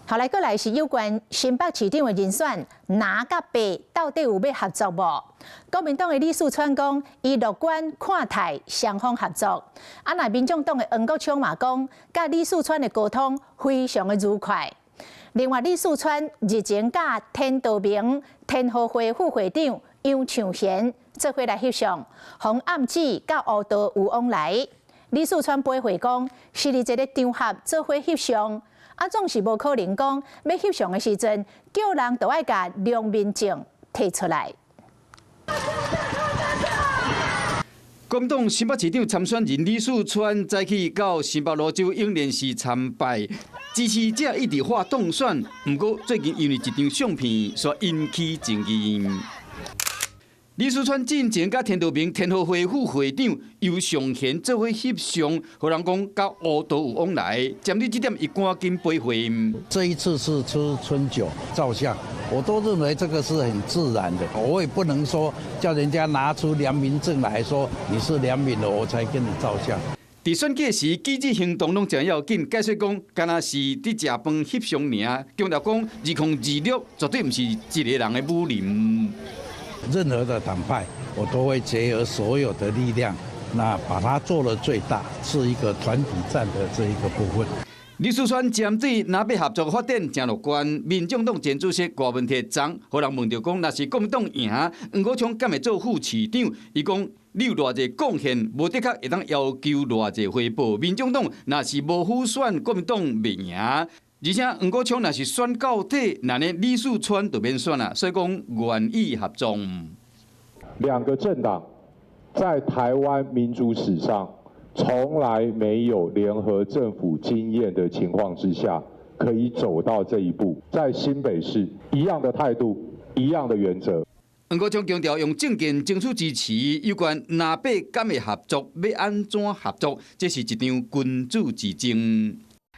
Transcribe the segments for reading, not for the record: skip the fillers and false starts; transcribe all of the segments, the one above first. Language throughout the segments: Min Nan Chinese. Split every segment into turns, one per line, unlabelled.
後來過來是有關新北市長的人選，藍佮白到底有欲合作無？國民黨的李四川講，伊樂觀看待雙方合作。啊，若民眾黨的黃國昌嘛講，佮李四川的溝通非常的愉快。另外，李四川日前佮天道盟天和會副會長楊尚賢做伙來翕相，予暗指佮烏道有往來。李四川回會講，是佇一個場合做伙翕相。啊，總是無可能講欲翕相的時陣，叫人都愛共良民證提出來。
國民黨新北市長參選人李四川早起到新北蘆洲英蓮寺參拜，支持者一直喊當選。毋過最近因為一張相片，煞引起爭議。李四川進前佮天道盟天和會副會長游尚賢做伙翕相，予人講佮烏道有往來。針對這點，伊趕緊駁回。
這一次是吃春酒照相，我都認為這個是很自然的，我也不能說叫人家拿出良民證來說你是良民的，我才跟你照相。
佇選舉時，記者行動攏誠要緊，解說講，敢若是佇食飯翕相爾，強調講2026絕對毋是一个人的武林。
任何的黨派，我都會結合所有的力量，那把它做了最大，是一個團體戰的這一個部分。
李四川針對藍白合作發展誠樂觀，民眾黨前主席柯文哲昨予人問著講，若是國民黨贏，黃國昌敢會做副市長？伊講你有偌濟貢獻，無的確會當要求偌濟回報。民眾黨若是無輔選，國民黨袂贏。而且黃國昌若是選到底，那呢李四川就免選啦，所以講願意合作。
兩個政黨在台灣民主史上從來沒有聯合政府經驗的情況之下，可以走到這一步，在新北市一樣的態度，一樣的原則。
黃國昌強調，用政見爭取支持，有關藍白敢會合作，欲按怎合作，這是一場君子之爭。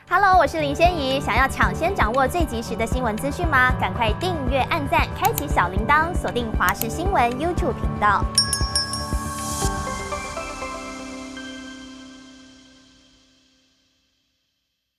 Hello，我是林仙怡。想要搶先掌握最及時的新聞資訊嗎？趕快訂閱、按讚、開啟小鈴鐺，鎖定華視新聞 YouTube 頻道。